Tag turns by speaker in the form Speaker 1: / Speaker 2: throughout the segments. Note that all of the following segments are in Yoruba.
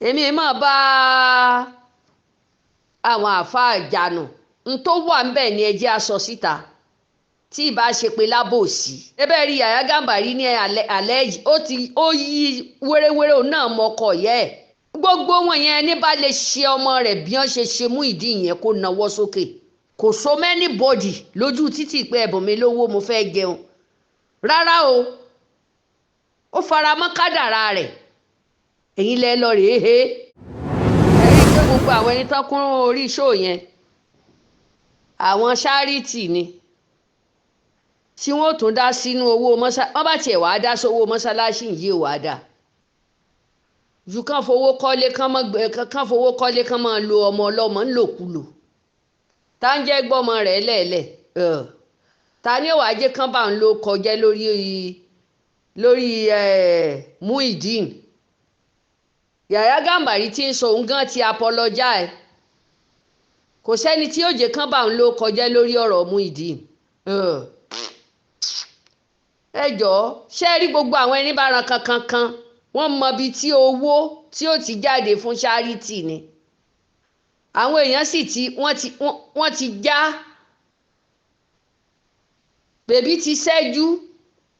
Speaker 1: Èmi máa bá àwọn àáfàá jànù n tó wà ń bẹ̀ ni ẹ jẹ́ aṣọ síta tí ì bá ṣe pé lábòsí. Ebe rí Yàyà Gàmbàrí ní alẹ́ yìí ó ti ó yí wéréwéré, òun náà mọkọ yẹ ẹ̀. Gbogbo wọn yẹn, ẹni bá lè ṣe ọmọ rẹ̀ bí wọ́n ṣe ṣe Muyideen yẹn, kó nawọ́ sókè. Kò so anybody lójú títì pé ẹ̀bùn mi lówó, mo fẹ́ jẹun. Rárá o, ó fara mọ́ kádàrá rẹ̀. Èyí lẹ lọ rèé he. Ẹ rí i pé gbogbo àwọn ẹni tán kún orí show yẹn, àwọn charity ni tí wọ́n tún dá sínú owó mọ́sá. Wọ́n bá tiẹ̀ wàá dá sówó mọ́sálásí yìí, ò wàá dà ju kán fowó kọ́lé, kán fowó kọ́lé, kán máa lo ọmọ ọlọ́mọ ńlòkulò. Tá ń jẹ́ gbọ́mọ rẹ̀ lẹ́ẹ̀lẹ̀, ta ni ó wàá jẹ́ kán bá ń lo kọjá lórí Muyideen? Yàyà Gàmbàrí tí ń sọ òun gan ti apologize. Kò sẹ́ni tí yóò jẹ́ kán bá ń lo kọjá lórí ọ̀rọ̀ Muyideen. Ẹ jọ̀ọ́, ṣé rí gbogbo àwọn ẹni bá ran kankan kan, wọ́n mọ ibi tí owó tí ó ti jáde fún charity ni. Àwọn èèyàn sì ti wọ́n ti já bèbí ti ṣẹ́jú,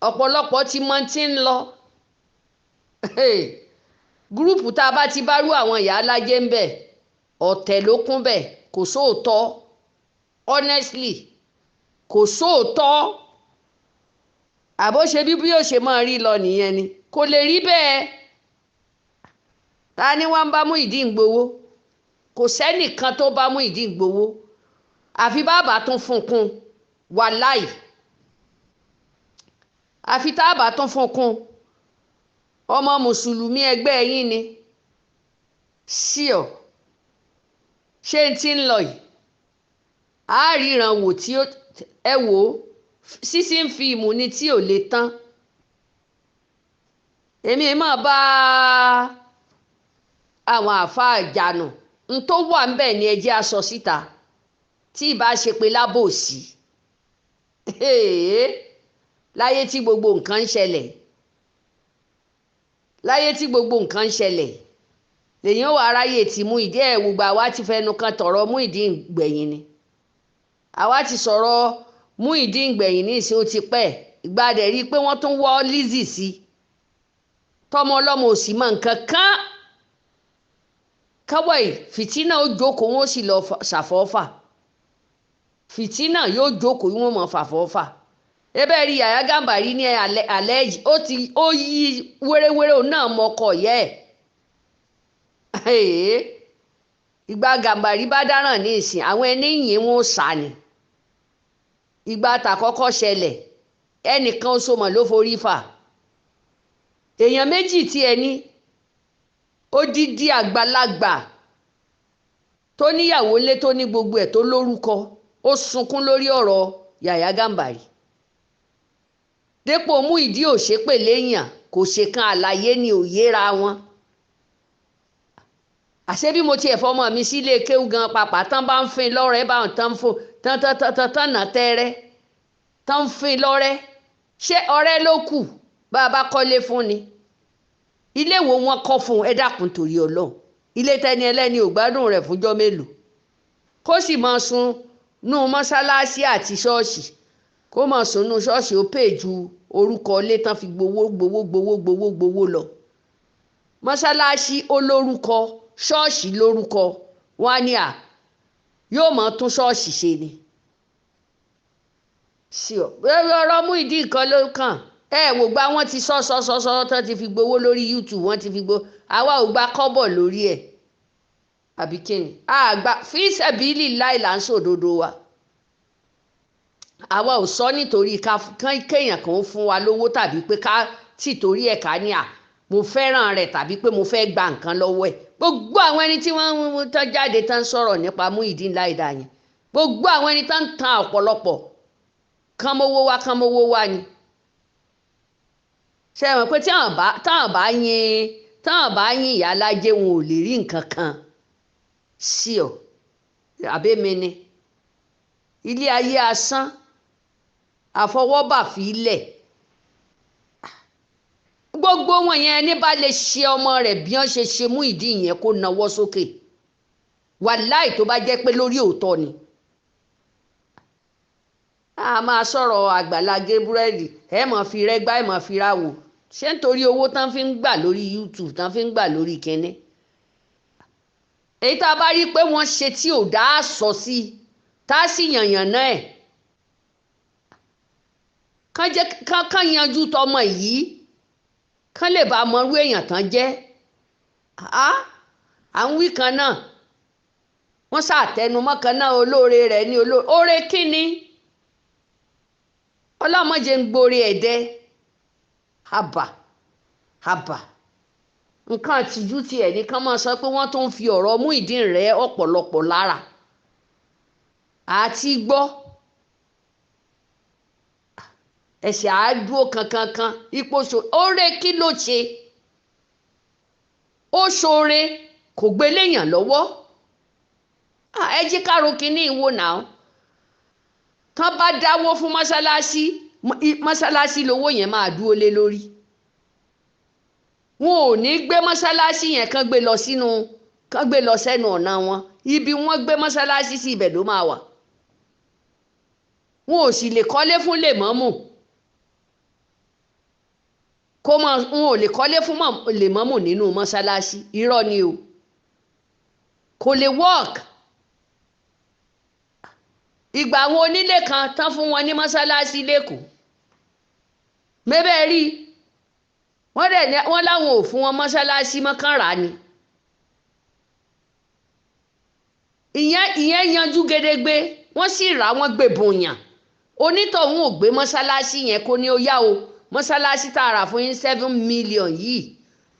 Speaker 1: ọ̀pọ̀lọpọ̀ ti mọ tí ń lọ. Group tá a bá ti bá rú àwọn ìyá alájẹ ń bẹ̀, ọ̀tẹ̀ ló kún bẹ̀, kò sóòótọ́. Honestly, kò sóòótọ́. Àbó ṣe bí bí yóò ṣe máa rí lọ nìyẹn ni, kò lè rí bẹ́ẹ̀. Ta ni wọ́n ń bá Muyideen gbowó? Kò sẹ́nìkan tó bá Muyideen gbowó, àfi bàbá tún fún kún. Wàláì, àfi tá a bá tún fún kún. Ọmọ mùsùlùmí ẹgbẹ́ yín ni síọ̀. Ṣé n ti ń lọ yìí, a ríran wò tí ó ẹ wò ó sísí ń fi ìmù ni tí ò lè tán. Èmi máa bá àwọn àáfàá jànù n tó wà ń bẹ̀ ni ẹ jẹ́ aṣọ síta tí ì bá ṣe pé lábòsí. Láyé tí gbogbo nǹkan ń ṣẹlẹ̀, láyé tí gbogbo nǹkan ń ṣẹlẹ̀, lèyìn wà aráyè tí Muyideen. Ẹ̀ wùgbà wa ti fẹnu kan tọ̀rọ̀ Muyideen gbẹ̀yìn ni àwa ti sọ̀rọ̀ Muyideen gbẹ̀yìn ní ìsìn. Ó ti pẹ́ ìgbàdẹ̀ rí i pé wọ́n tún wọ́ Lizzy sí tọmọ ọlọ́mọ, ò sì mọ nǹkan kan káwọ́. Fìtínà ó jókòó, wọn ó sì lọ ṣàfọ́fà. Fìtínà yóò jókòó, wọn mọ̀ fàfọ́fà. Ebe rí Yàyà Gàmbàrí ní alẹ́ yìí, ó ti ó yí wéréwéré, òun náà mọkọ yẹ ẹ̀. Ìgbà Gàmbàrí bá dáràn ní ìsìn, àwọn ẹni yìí wọn ò sá ni. Ìgbà tàkọ́kọ́ ṣẹlẹ̀, ẹnìkan oṣù mọ̀ ló forí fà, èèyàn méjì tí ẹni odidi àgbàlagbà tó níyàwó lé, tó ní gbogbo ẹ̀, tó lórúkọ, ó sunkún lórí ọ̀rọ̀ Yàyà Gàmbàrí. Dépò Muyideen ò ṣépè léèyàn, kò ṣe kan àlàyé ni ò yéra wọn. Àṣé bí mo tiẹ̀ fọmọ mi sílé kéwú gan pàpà tán bá ń fin lọ́rẹ́, báwọn tán ń fò tán tán tán tán tán nà tẹ́rẹ́ tán ń fin lọ́rẹ́, ṣé ọ̀rẹ́ ló kù bá a bá kọ́lé fún ni? Ilé wo wọn kọ́ fún? Ẹ dákun, torí Ọlọ́run, ilé tẹni ẹlẹ́ni ò gbádùn rẹ̀ fúnjọ́ mélòó, kó sì máa sun nú mọ́ṣáláṣí àti ṣọ́ọ̀ṣì, kó máa sùn nú ṣọ́ọ̀ṣì, ó pè ju orúkọ ilé tán fi gbowó gbowó gbowó gbowó gbowó lọ. Mọ́ṣáláṣí ó lórúkọ, ṣọ́ọ̀ṣì lórúkọ. Wọn á ní à yóò máa tún ṣọ́ọ̀ṣì ṣe ni. Sí ọ ọ̀rọ̀ Muyideen kan ló kàn. Ẹ wò gba wọn ti sọ sọ sọ sọ tán, ti fi gbowó lórí YouTube, wọ́n ti fi gbowó. Àwa ò gba kọ́bọ̀ lórí ẹ̀, àbí kíni àgbà fíṣẹ̀bílì láì là ń sòdodo wa. Àwa ò sọ nítorí kéèyàn kan fún wa lówó, tàbí pé ká tì torí ẹ̀ ká ní à mo fẹ́ràn rẹ̀, tàbí pé mo fẹ́ gba nǹkan lọ́wọ́ ẹ̀. Gbogbo àwọn ẹni tí wọ́n ń tán jáde tán sọ̀rọ̀ nípa Muyideen láìda yẹn, gbogbo àwọn ẹni tán ń tan ọ̀pọ̀lọpọ̀ kán mówó wá, kán mówó wá ni. Ṣe é mọ̀ pé táwọn bá yin ìyá alájẹ, wọn ò lè rí nǹkan kan sí ọ. Àbẹ́mi ni ilé ayé asán àfọwọ́bà fi lẹ̀. Gbogbo wọn yẹn, ẹni bá lè ṣe ọmọ rẹ̀ bí wọ́n ṣe ṣe Muyideen yẹn, kó nawọ́ sókè. Wàláì, tó bá jẹ́ pé lórí òótọ́ ni. A máa sọ̀rọ̀ Àgbàlá Gabriel, ẹ mọ̀ fi rẹ́gbá, ẹ mọ̀ fi ráwò. Ṣé nítorí owó tán fi ń gbà lórí YouTube, tán fi ń gbà lórí kínní? Èyí tá a bá rí pé wọ́n ṣe tí ò dá sọ sí, tá a sì yànyàn náà ẹ̀, kán jẹ́ kán yanjú tọmọ yìí, kán lè bá mọrú èèyàn tán jẹ́. À ń wí kan náà, wọ́n ṣàtẹnumọ́ kan náà, olóore rẹ̀ ní olóore. Oore kínni? Ọlọ́mọdé ń gborí ẹ̀dẹ́. Àbà àbà, nǹkan àtijú tiẹ̀ ní kán máa sọ pé wọ́n tún ń fi ọ̀rọ̀ Muyideen rẹ́ ọ̀pọ̀lọpọ̀ lára àti gbọ́ ẹ̀sẹ̀ àádúró kankankan ipò so. Oore kí ló ṣe? Ó ṣoore, kò gbé léèyàn lọ́wọ́. Ẹ jí ká ro kínní ìwò náà. Tán bá dáwó fún mọ́ṣáláṣí, mọ́ṣáláṣí lówó yẹn máa dúró lé lórí. Wọn ò ní gbé mọ́ṣáláṣí yẹn kán gbé lọ sínú, kán gbé lọ sẹ́nu ọ̀nà wọn. Ibi wọ́n gbé mọ́ṣáláṣí sí, ibẹ̀ ló máa wà. Wọn ò sì lè kọ́lé fún lèmọ́mù kó mọ. Wọn ò lè kọ́lé fún lèmọ́mù nínú mọ́ṣáláṣí. Irọ́ ni o, kò lè work. Ìgbà àwọn onílé kan tán fún wọn ní mọ́ṣáláṣí lẹ́kọ̀ọ́ mẹ́bẹ́ rí, wọ́n dẹ̀ ní wọ́n láwọn ò fún wọn mọ́ṣáláṣí mọ́kànrà ni. Ìyẹn yanjú gedegbe. Wọ́n sì rà, wọ́n gbé bòyàn. Onítọ̀hún ò gbé mọ́ṣáláṣí yẹn kó ní ó yá o, mọ́ṣáláṣí tá a rà fún yín 7 million yìí,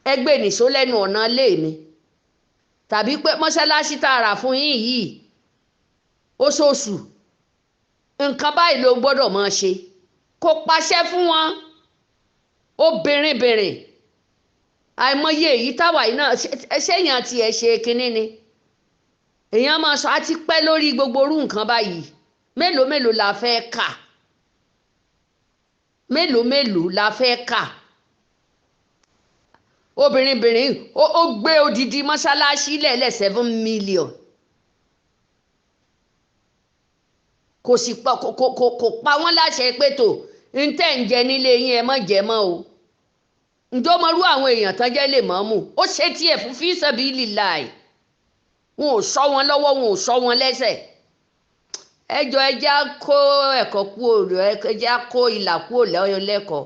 Speaker 1: ẹ gbé nìṣó lẹ́nu ọ̀nà ilé mi, tàbí pé mọ́ṣáláṣí tá a rà fún yín yìí, oṣooṣù nǹkan báyìí ló gbọ́dọ̀ máa ṣe. Kò pàṣẹ fún wọn. Ó bìnrin àìmọye èyí táwa yìí náà ṣéyàn tiẹ̀ ṣe kinní ni èèyàn máa sọ. Á ti pẹ́ lórí gbogbo orú nǹkan báyìí. Mélòó mélòó la fẹ́ kà? Mélòó mélòó la fẹ́ kà? Obìnrin bìnrin ó gbé odidi mọ́ṣáláṣí lẹ́lẹ̀ 7 million, kò sì pa kò pa wọ́n láṣẹ pé tó ń tẹ̀ ń jẹ nílé yín, ẹ má jẹ mọ́ o. Ǹjọ́ mọ rú àwọn èèyàn tán jẹ́ lè mọ́ mú? Ó ṣe tiẹ̀ fún fíṣàbílì láì. Wọn ò sọ wọn lọ́wọ́, wọn ò sọ wọn lẹ́sẹ̀. Ẹjọ́, ẹjẹ́ á kó ẹ̀kọ́ kú, ẹjẹ́ á kó ìlà kúrò lẹ́kọ̀ọ́.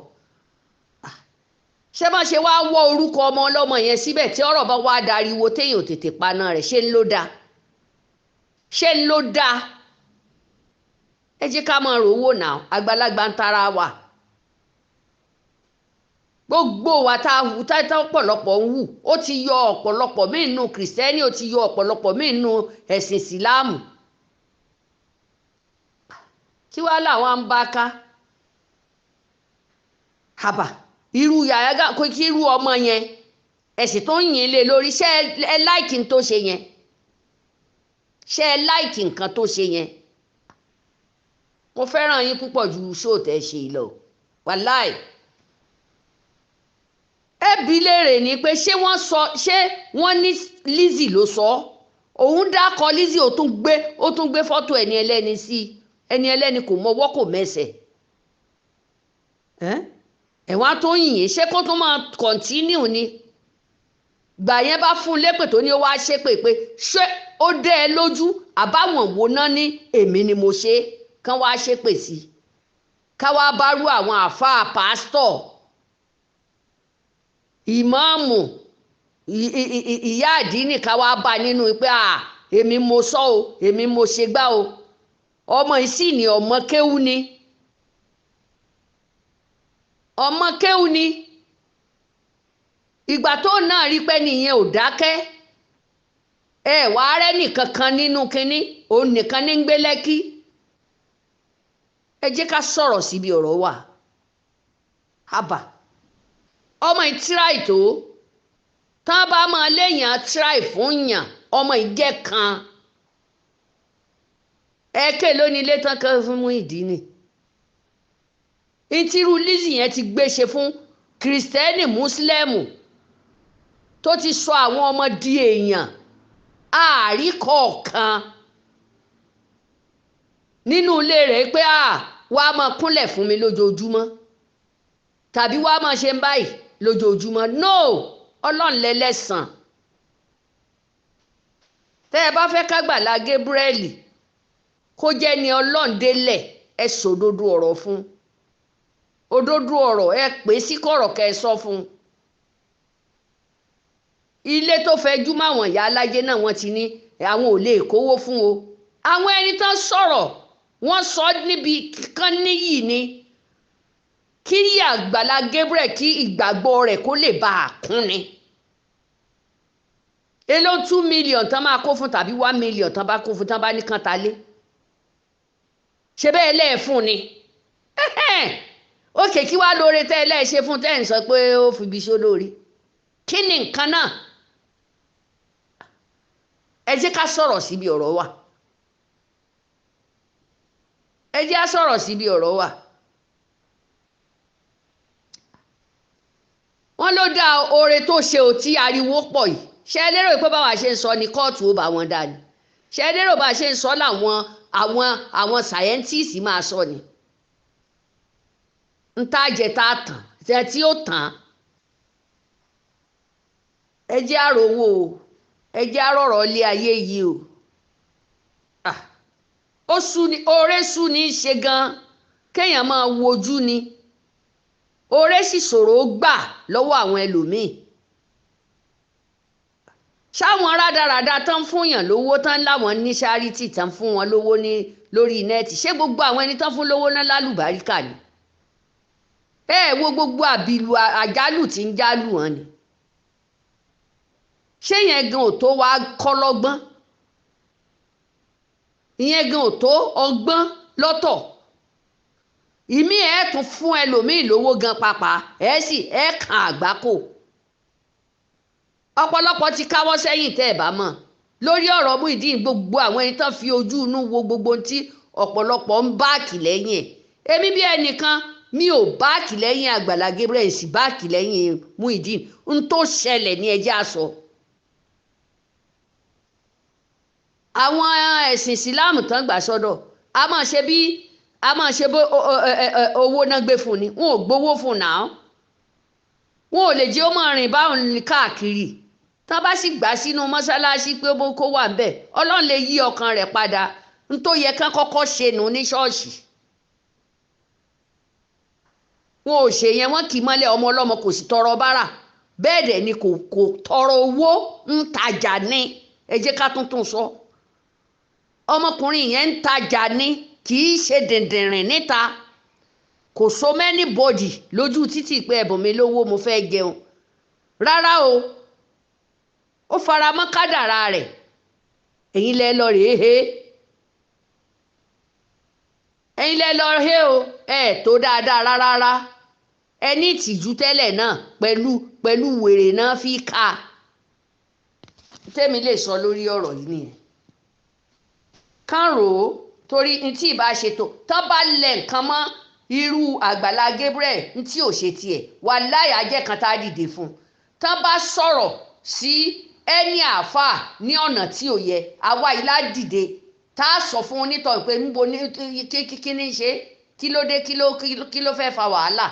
Speaker 1: Ṣé bá ṣe wá wọ́ orúkọ ọmọ ọlọ́mọ yẹn síbẹ̀, tí ọ̀rọ̀ bá wá dariwo, téèyàn ò tètè paná rẹ̀, ṣé ń ló dáa? Ṣé ń ló dáa? Ẹ jẹ́ ká máa rówó náà. Àgbàlagbà ń tara wa. Gbogbo wa tá a hù tá ọ̀pọ̀lọpọ̀ ń hù, ó ti yọ ọ̀pọ̀lọpọ̀ míì nù Kìrìsìtẹ́nì, ó ti yọ ọ̀pọ̀lọpọ̀ míì nù ẹ̀sìn Ìsìláàmù. Kí wàá làwọn ń bá ká haba irú yàrá kó kí irú ọmọ yẹn, ẹ̀sìn tó ń yìn lé lórí? Ṣé ẹ like n tó ṣe yẹn? Ṣé ẹ like nǹkan tó ṣe yẹn? Mo fẹ́ràn yín púpọ̀ ju show tẹ́ ṣe lọ, wàláì. Ẹ bi léèrè ni pé ṣé wọ́n sọ, ṣé wọ́n ní Lizzy ló sọ? Òun dákọ Lizzy, ó tún gbé fọ́tò ẹni ẹlẹ́ni sí. Ẹni ẹlẹ́ni kò mọwọ́ kò mẹsẹ̀. Ẹ̀wọ̀n tó yìn, ṣé kó tún máa continue ni? Gbà yẹn bá fún un lépè tó ní ó wá ṣépè pé ṣé ó dẹ́ ẹ lójú? Àbáwọn wo náà ní èmi ni mo ṣe é, kán wá ṣépè sí i, ká wá bá rú àwọn àáfàá, pásítọ̀, ìmáàmù, ìyá àdínì, ká wá bá nínú pé à èmi mo sọ o, èmi mo ṣe gbá o. Ọmọ yìí sì ní ọmọ kéwú ni, ọmọ kéwú ni. Ìgbà tó náà rí pé nìyẹn ò dákẹ́, ẹ wàá rẹ́ nìkan kan nínú kínní, òun nìkan ní ń gbé Lẹ́kí. Ẹ jẹ́ ká sọ̀rọ̀ síbi ọ̀rọ̀ wà. Haba, ọmọ yìí try tó. Tán bá máa léèyàn try fún yàn, ọmọ yìí jẹ́ kan. Ẹ̀ẹ́kẹ́ lónìí ilé tán kan fún Muyideen ni ìtìrú Lizzy yẹn ti gbé ṣe fún. Kìrìsìtẹ́nì, Mùsùlùmù tó ti sọ àwọn ọmọ di èèyàn, ààrí kọ̀ọ̀kan nínú ilé rẹ̀ pé à wàá máa kúnlẹ̀ fún mi lójoojúmọ́ tàbí wàá máa ṣe ń báyìí lójoojúmọ́. No, Ọlọ́run lẹ́lẹ́sàn. Tẹ́ ẹ bá fẹ́ kágbàlá Gabriel kó jẹ́ ni Ọlọ́run délẹ̀, ẹ sòdodo ọ̀rọ̀ fún òdodo ọ̀rọ̀, ẹ pè sí kọ̀rọ̀ kẹ́ ẹ sọ fún un. Ilé tó fẹjú máwọn ìyá alájẹ náà wọ́n ti ní àwọn ò lè kówó fún o. Àwọn ẹni tán sọ̀rọ̀ wọ́n sọ níbi kan níyì ni kí Àgbàlá Gabriel kí ìgbàgbọ́ rẹ̀ kó lè bá a kún ni. Èló 2 million tán máa kó fún tàbí 1 million tán bá kó fún tán bá ní kàn ta lé, ṣe bẹ́ẹ̀ lẹ́ẹ̀ fún ni? Òkè kí wàá lóore tẹ́ ẹ lẹ́ẹ̀ ṣe fún tẹ́ ẹ̀ ń sọ pé ó fi ibi ṣó lóore, kí ni nǹkan náà? Ẹ jẹ́ ká sọ̀rọ̀ síbi ọ̀rọ̀ wà, ẹ jẹ́ á sọ̀rọ̀ síbi ọ̀rọ̀ wà. Wọ́n ló dá oore tó ṣe ò tí ariwo pọ̀ yìí. Ṣé ẹ lérò pé báwa ṣe ń sọ ni kóòtù ó bá wọn dá ni? Ṣé ẹ lérò bá a ṣe ń sọ làwọn àwọn sàyẹ́ntìsì máa sọ ni? Ń tá jẹ tá a tàn tẹ tí ó tàn. Ẹ jẹ́ àròwò o, ẹ jẹ́ àrọ̀rọ̀ ilé ayé yìí o. Ó sú ni, oore sú ni í ṣe gan, kéèyàn máa wojú ni. Oore sì ṣòro gbà lọ́wọ́ àwọn ẹlòmíì. Ṣáwọn rádaràda tán fún yàn lówó tán láwọn ní ṣáárítì tán fún wọn lówó ní lórí nẹ́ẹ̀tì, ṣé gbogbo àwọn ẹni tán fún lówó náà lálùbáríkà ni? Ẹ wo gbogbo àbìlù àjálù tí ń jálù wọn ni. Ṣé yẹn gan ò tó wá kọ́ lọ́gbọ́n? Ìyẹn gan ò tó ọgbọ́n lọ́tọ̀. Ìmí ẹ̀ tún fún ẹlòmíì lówó gan pàápàá, ẹ̀ sì ẹ̀ kàn àgbákò. Ọ̀pọ̀lọpọ̀ ti káwọ́ sẹ́yìn tẹ́ ẹ̀ bá mọ̀ lórí ọ̀rọ̀ Muyideen. Gbogbo àwọn ẹni tán fi ojú inú wo gbogbo tí ọ̀pọ̀lọpọ̀ ń báàkì lẹ́yìn ẹ̀. Èmi bí ẹnìkan mi ò báàkì lẹ́yìn Àgbàlá Gabriel, sì báàkì lẹ́yìn Muyideen. N tó ṣẹlẹ̀ ní ẹjẹ́ àṣọ. Àwọn ẹ̀sìn ìsìláàmù tán gbà sọ́dọ̀ a máa ṣe bí a máa ṣe bó owó náà gbé fún ni, wọn ò gbowó fún náà, wọn ò lè jẹ́ ó máa rìn báwọn káàkiri. Tán bá sì gbà sínú mọ́ṣáláṣí pé ó kó wà ńbẹ̀, Ọlọ́run lè yí ọkàn rẹ̀ padà. N tó yẹ kán kọ́kọ́ ṣe nù ní ṣọ́ọ̀ṣì, wọn ò ṣe yẹn, wọn kì í mọ́lẹ̀ ọmọ ọlọ́mọ, kò sì tọrọ bárà, bẹ́ẹ̀ dẹ̀ ni kò tọrọ owó, ń tajà ní. Ẹ jẹ́ ká tuntun sọ, ọmọkùnrin yẹn ń tajà ní, kì í ṣe dìndìnrìn níta, kò so many body lójú títì pé ẹ̀bùn mi lówó mo fẹ́ jẹun, rárá o. Ó fara mọ́ kádàrá rẹ̀. Ẹ̀yin lẹ lọ rèé he, ẹ̀yin lẹ lọ he o, ẹ̀ tó dáadáa rárá, ẹ ní ìtìjú tẹ́lẹ̀ náà pẹ̀lú wèrè náà fi ká. Tẹ́mi lè sọ lórí ọ̀rọ̀ yìí nìyẹn. Kán rò ó, torí ntí ìbá ṣètò tán bá lẹ̀ nǹkan mọ́ irú Àgbàlá Gabriel ntí ò ṣe tiẹ̀ wàláhì ajẹ́ kan tá a dìde fún un. Tán bá sọ̀rọ̀ sí ẹni àáfàá ní ọ̀nà tí ò yẹ, àwa yìí lá dìde tá a sọ fún onítọ̀ pé níbo ní kí ní ṣe, kí ló dé, kí ló fẹ́ fa wàhálà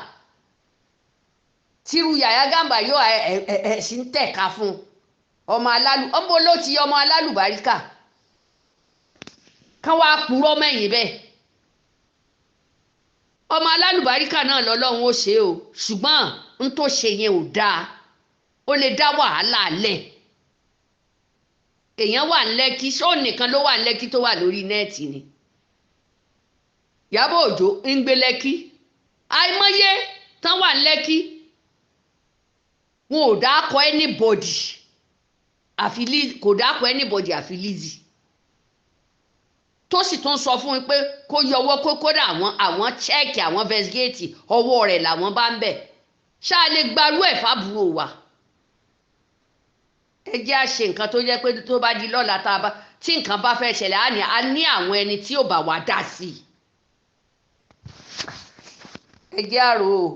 Speaker 1: tírú Yàyà Gàmbàrí yóò ẹ̀ sì ń tẹ̀ka fún ọmọ alálù ọmọ ló ti ọmọ alálùbáríkà kán wá purọ́ mẹ́yìn bẹ́ẹ̀. Ọmọ alálùbáríkà náà lọ́lọ́run ó ṣe o, ṣùgbọ́n n tó ṣe yẹn ò dáa, ó lè dá wàhálà lẹ̀. Èèyàn wà ní Lẹ́kí, ṣó nìkan ló wà ní Lẹ́kí tó wà lórí nẹ́ẹ̀tì ni? Ìyábọ̀ Òjó ń gbé Lẹ́kí, àìmọye tán wà ní Lẹ́kí, wọn ò dákọ anybody àfi kò dákọ anybody àfi Lizzy, tó sì tún sọ fún mi pé kó yọwọ́ kó kódà àwọn chẹ́ẹ̀kì àwọn vẹ́sígẹ́ẹ̀tì ọwọ́ rẹ̀ làwọn bá ń bẹ̀. Ṣáà lè gbarú ẹ̀ fábúrò wa? Ẹ jẹ́ à ṣe nǹkan tó jẹ́ pé tó bá di lọ́la tá a bá tí nǹkan bá fẹ́ ṣẹlẹ̀ á ní àwọn ẹni tí ò bá wa dá sí i. Ẹ jẹ́ àrò o.